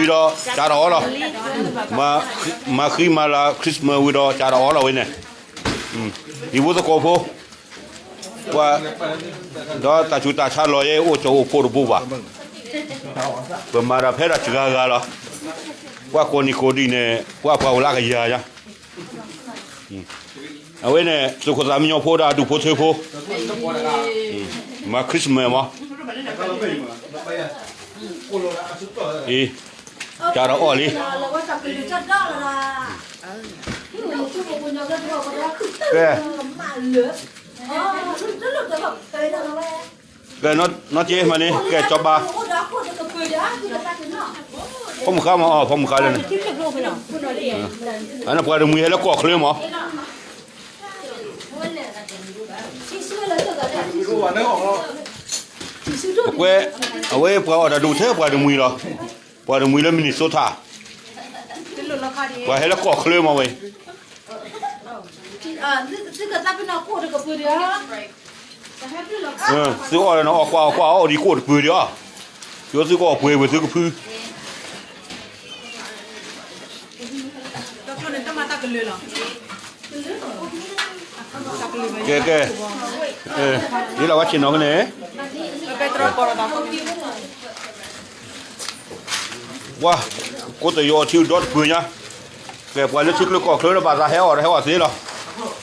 ဒီးကးတအီၣ်လီၤ. မၤဃံမၤလၤ Christmas ဝံၤဒီးကးတအီၣ်လီၤဝဲန့ၣ်, ယဖိသကိးဖိ, ပှၤ, ဒီးတၢ်ဆူးတၢ်ဆါလီၤယဲအိၣ်ကၠိအိၣ်ဖိတဘိဘၣ်. ပမၤတၢ်ဖဲဒၣ်စှၤဂၤလီၤ. ပှၤကိးနံၤကိးဒံးန့ၣ် ပှၤပှၤအိၣ်လၢကယၤညါ အဝဲန့ၣ် သုးခိၣ်သးမံညီဖိဒီးအဒူၣ်ဖိထၢဖိ, မၤ Christmas မး, အံၤ, ကးဒီးအီၣ်လံ, ကဲ, ကဲ, နီၢ်က့မးန့ၣ် ကဲကၠီဘါ, ဖိမုၣ်ဃါမးအီၤ ဖိမုၣ်ဃါလၢန့ၣ်, အန့ၣ်ပှၤတမှံၤဟဲလၢကီၢ်ချၢမး ကွဲ, အဝဲပှၤအီၣ်တၢ်ဒိၣ်ထဲပှၤတမှံၤလီၤ. ပှၤတမှံၤလၢ Minnesota, ပှၤဟဲလၢကီၢ်ချၢမးဝဲ, သုအီၣ်လၢနအီၣ်ကွၢ်အီၣ်ကွၢ်အီၣ်ဒံးကိၣ်တပၢၤဒံးအီၤ, ယိသုကအီၣ်ပှဲၤဝဲသုကဖု ကဲကဲ, ယလီၤဝဲဆ့ၣ်နီၤဖဲန့ၣ်, ပှၤ, ကိးတယီၤထံဒီတပၢၤညါ, ကဲပှၤလၢထံချၢကီၢ်ချၢလၢဘၣ်သးဟဲအီၣ်ဒီးဟဲအီၣ်သ့လီၤ,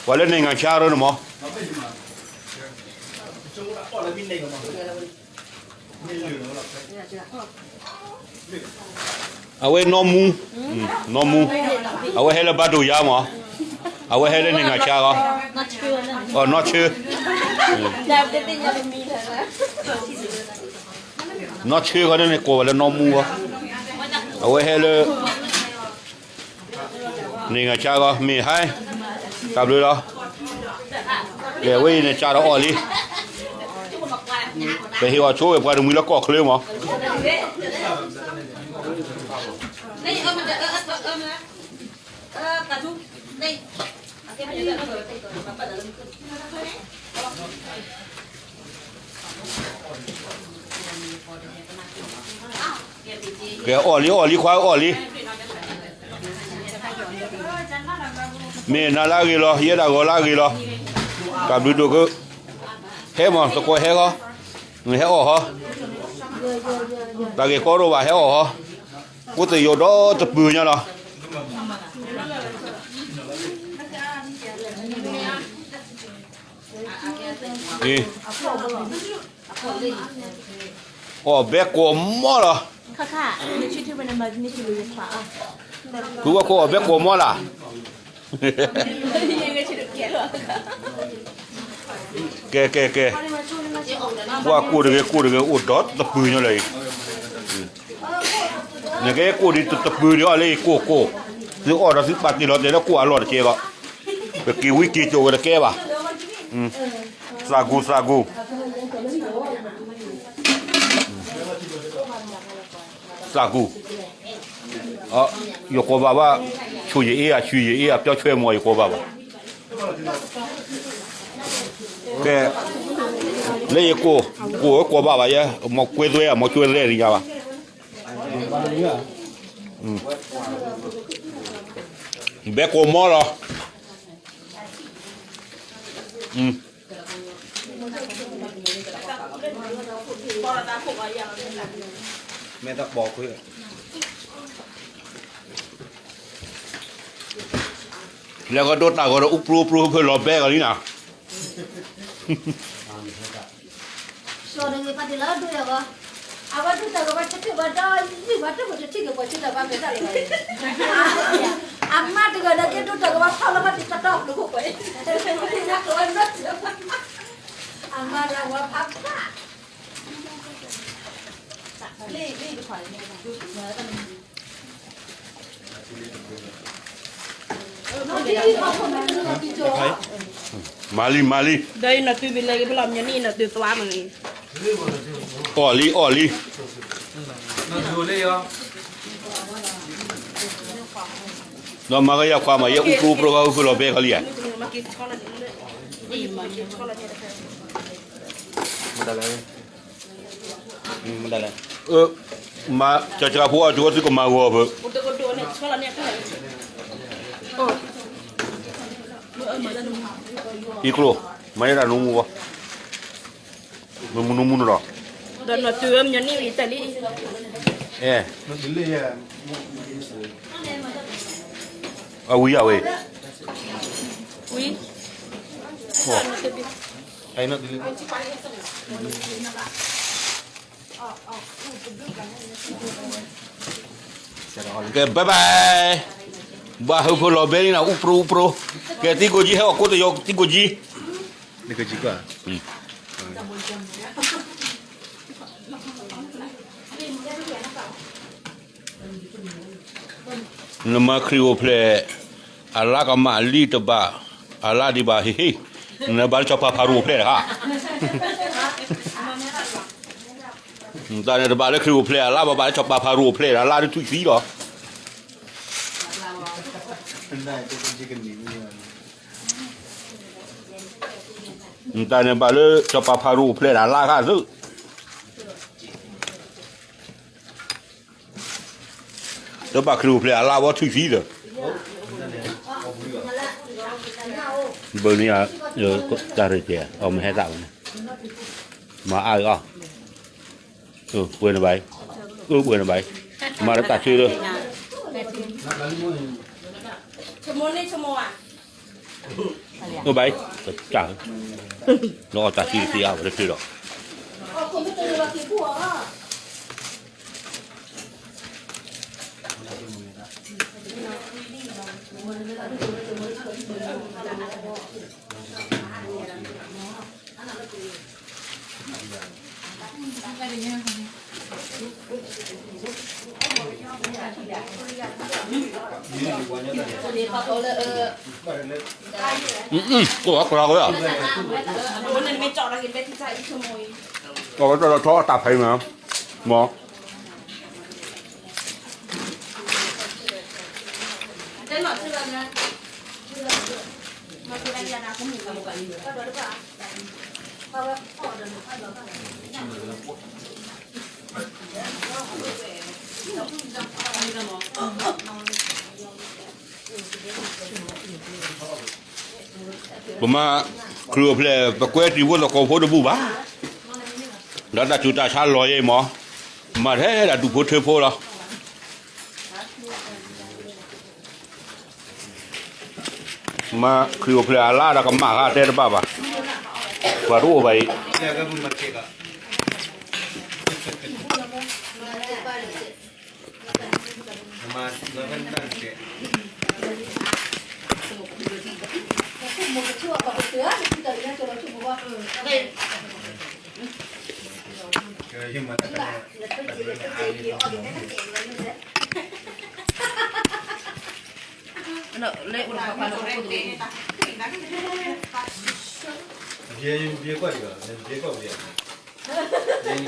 ပှၤလၢ နိုင်ငံခြား ရၢန့ၣ်မး အဝဲနီၢ်မူ, နီၢ်မူ, အဝဲဟဲလၢဘၣ်ဒိၣ်ယါမး, အဝဲဟဲလၢ နိုင်ငံခြား ဂီၢ်, အနီၢ်ဆၢ, နီၢ်ဆၢဂီၢ်န့ၣ် ကိးဝဲလၢနီၢ်မူဂီၢ်, အဝဲဟဲလၢ နိုင်ငံခြား ဂီၢ် မ့ၢ်ဟါ, တၢ်ဘျုးလီၤ, ကဲဝဲအံၤန့ၣ် ကးဒီးအီၣ်လံ, ပဟ့ၣ်အီၤဆိဝဲပှၤတမှံၤလၢကီၢ်ချၢမး ကဲအီၣ်လံအီၣ်လံခွါအီၣ်လံ, မ့ၢ်နၤလၢအဂ့ၤလီၤ ယဲဒၣ်ဂီၤလၢအဂ့ၤလီၤ, တၢ်ဘျုးဒိၣ်က, ဟဲမး သကိးဟဲဃီ, ဟဲအီၣ်ဃီ, တၢ်ဂ့ၢ်ကီဒိၣ်ဘၣ်ဟဲအီၣ်ဃီ, ကိးတယီၤဒီတပၢၤညါလီၤ. အီၣ်ဘဲကိးမီၢ်လီၤ, ဖုဝဲခိၣ်အီၣ်ဘဲကိးမီၢ်လၢ်, ကဲကဲကဲ, ပှၤကိးတဂ့ၤကိးတဂ့ၤ အိၣ်ဒီတပၢၤညါလၢအံၤ, နကဲကိးဒံးတပၢၤဒံးအီၤလၢအံၤကိးကိး, သုအီၣ်ဒီးသုပာ်တ့ၢ်လီၤတဲာ်လၢကိးအလီၢ်တကဲဘၣ်, ပက့ၤဝံက့ၤကၠိဝဲတကဲဘၣ်, သးဂူၤသးဂူၤ သးဂူၤ, ယကိးဘၣ်ဘၣ်, ဆိၣ်ယအ့အါ ဆွံယအ့အါ ပျီဆွဲမီၤ ယကိးဘၣ်ဘၣ်, ကဲ, လၢယကိး, ကိးဝဲကိးဘၣ်ဘၣ်ယဲ, မီၤကွဲသွဲ မီၤကွဲသွဲတညါဘၣ်, ဘဲကိးမီၢ်လီၤ. လဲၤကဒိတၢ်ဂီၤဒီး အူပြိပြိဖဲလီၤဘဲကလံနၤ, စီၤတဂ့ၤပာ်တ့ၢ်လီၤဒိယဂီၢ်, အဝဲဒိတၢ်ဂီၤဘၣ်တထံၣ်ဘၣ်ဒီး ယုၢ်ဘၣ်တၢ်ဘၣ်တထံၣ်က့ၤပှၤဆံတၢ်ဘၣ်က့ၤတၢ်လီၤ, အမါတဂၤဒီးက့ၤဒိတၢ်ဂီၤဘၣ်ထီၣ်လီၤဘၣ်တံၤတတီၢ်ပျိၤခိၣ်ပှဲၤ, အမါဒီးဝဲဖးဖး မၤလံ မၤလံ, ဒီးအံၤနတုၤဘၣ်လၢက့ၤဖဲလီၤ မညီနံၣ် နတုၤသွါမးန့ၣ်, အီၣ်လံ အီၣ်လံ, ဒီးမၤကယၤခွါမး ယဲအူပြိပြိဂီၢ် ဖုလီၤဘဲကလံဧါ, မတၤလဲၣ်, မတၤလဲၣ်, အၢ, မၤစှၤဖိအီၤ ကၠိသုကမၤဂီၤဖုး, အံၤကျိ, မၤယဲဒၣ်နမူဘီ, မ့ၢ်မနုၤမူနဒီး, ဒီးနတုၤမညီနံၣ်ဝံၤတၢ်လံ, အဲ, အဝံၤယၤဝဲ, ဝံၤ, ကဲ bye bye, ဘၣ်ဟုဖၢလီၤဘဲန့ၣ်နၤ အူပြိအူပြိ, ကဲ သံကိၣ်ကၠံ ဟဲအီၣ်ကိးတယီၤ သံကိၣ်ကၠံ, နမၤခရံာ်အိၣ်ဖျဲၣ်, အလါကမၣ်လံတဘၣ်, အလါဒံးဘၣ်ဟ့ၣ်ဟ့ၣ်, နဘၣ်လၢစီၤပၤဖၤရိၤအိၣ်ဖျဲၣ်တခါ, နတၢ်န့ၣ်တဘၣ်လၢခရံာ်အိၣ်ဖျဲၣ်အလါဘၣ်, ဘၣ်လၢစီၤပၤဖၤရိၤအိၣ်ဖျဲၣ်ဒီး အလါဒုးထွံၣ်သံလီၤ. နတၢ်န့ၣ်ဘၣ်လၢစီၤပၤဖၤရိၤအိၣ်ဖျဲၣ်ဒီးအလါဃၣ်သု, တဘၣ်ခရံာ်အိၣ်ဖျဲၣ်အလါဝဲထွံၣ်သံဒီး, ဘၣ်န့ၣ်, တၢ်ရ့ၣ်ကဲ, အီၣ်မ့ၢ်ဟဲသၣ်ဝဲန့ၣ်, မၤအါအီၤ, ပှဲၤန့ၣ်ဘၣ်, အပှဲၤန့ၣ်ဘၣ်, မၤတၢ်တၢ်ဆၢဒီး အိၣ်ဘၣ်, ကစၢ်, လီၤအီၣ်တၢ်ဆံတသ့အါဝဲတချုးဒီး, ကိၣ်အကလၤဝဲ, အဝဲတၢ်လီၤထီအတၢ်ဖဲမး, မ့ၢ် ပမၤခရံာ်အိၣ်ဖျဲၣ် ပကွဲတံၤဖိသကိးဖိတဘူၣ်ဘၣ်, ဒီးတၢ်ဆူးတၢ်ဆါလီၤယဲမး, မၤထဲဒၣ်ဒူၣ်ဖိထၢဖိလီၤ. မၤခရံာ်အိၣ်ဖျဲၣ်အလါဒီးကမၣ်ဃာ်တဲတဘၣ်ဘၣ်, ပှၤတအိၣ်ဘၣ်အံၤ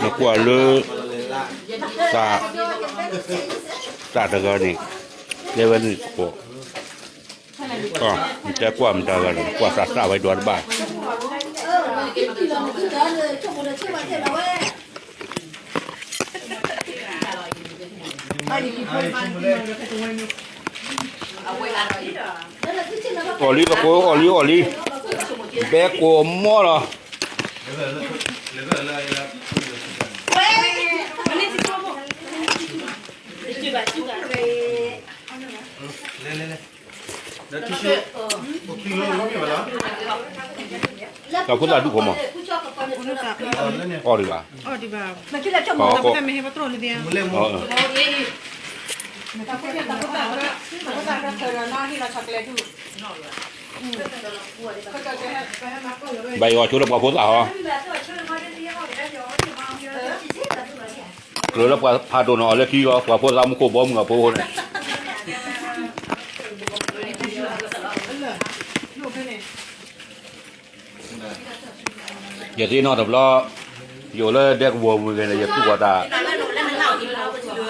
နကွၢ်လၢ သး, သးတဂၤန့ၣ်, တဲဝဲန့ၣ်တကိး, တဲကွၢ်မတၤဂၤန့ၣ် ကွၢ်သးသၣ်ဝဲဒွးတဘၣ် အီၣ်လံသကိး အီၣ်လံ အီၣ်လံ, ဘဲကိးမီၢ်လီၤ. တၢ်ဖိသၣ်ဒူၣ်ဖိမး, အီၣ်ဒံးဘၣ်, အီၣ်ဒံးဘၣ်, ဘၣ်ယိၣ်အီၣ်ဆိလၢပှၤဖိသၣ်ဟီ, ကြၢးလၢပှၤဖးဒိၣ်န့ၣ် အီၣ်လၢခံလီၤ, ပှၤဖိသၣ်မူခိၣ်ဘီမုၢ်အဖိန့ၣ် ယသ့ၣ်နီၣ်တဘျီ, ယအိၣ်လၢဒဲကဝီၤမုၢ်ဂ့ၤန့ၣ် ယသူၣ်ကီးတၢ်,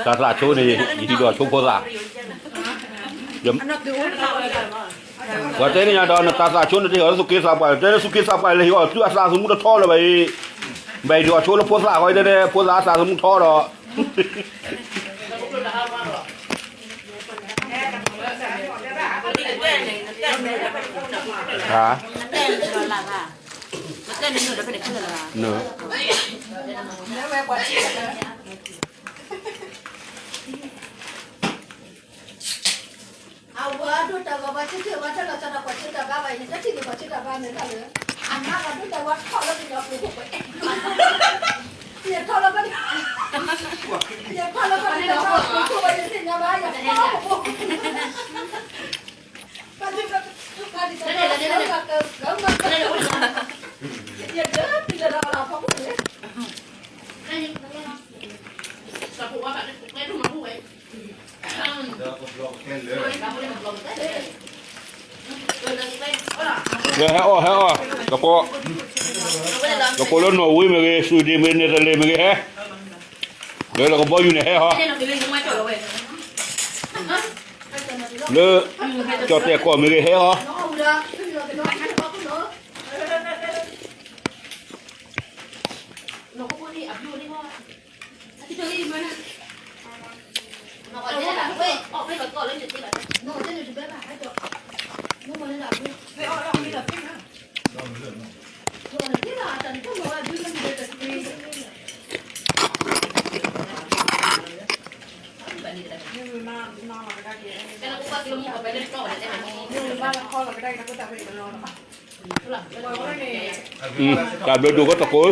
တၢ်သၣ်ဆိန့ၣ် ယဟံးဒီးဆိဖိသၣ်, ပှၤတဲန့ၣ်ညါဒီး နတၢ်သၣ်ဆိန့ၣ် တဟ့ၣ်အီၤလၢသူၣ်က့သးပှၢ်, တဲလၢသူၣ်က့သးပှၢ်လဲၤဟ့ၣ်အီၤ သုအသးသမူတထီလၢၤဘၣ်အံၤ, ဘၣ်ဟ့ၣ်အီၤဆိလၢဖိသၣ်ဃီတဲန့ၣ် ဖိသၣ်အသးသမူထီဒီး ဟါ, န အဝဲဒိၣ်တၢ်ဂီၤပှၤဆၢထၢၣ်ဝဲတၢ်လီၤဆီဒၣ်တၢ်ပှၤဆၢတၢ်ဘါဘၣ်အံၤန့ၣ် တထံၣ်န့ၣ်ပှၤဆၢတၢ်ဘါမဲာ်တၢ်လၢ အမါဂၤဒိၣ်တၢ်ဝဲထီၣ်လၢပယီၤပူၤ ယထီၣ်လၢပ ယထီၣ်လၢပယီၤပူၤ ယသ့ၣ်ညါဘၣ် ယထီၣ်လၢပ လၢဟဲအီၣ် ဟဲအီၣ်, တကိးလၢနီၣ်ဝ့မ့ၢ်ဂ့ၤ, စူဒ့မ့ၢ်ဂ့ၤ, နဲတလ့ၤမ့ၢ်ဂ့ၤ ဟဲ, လၢလီၤကဘီယူၤန့ၣ်ဟဲဟီ, လၢကၠီၣ်တဲၣ်ကီၢ်မ့ၢ်ဂ့ၤ ဟဲဟီ. တၢ်ဘျုးဒိၣ်ကတကိး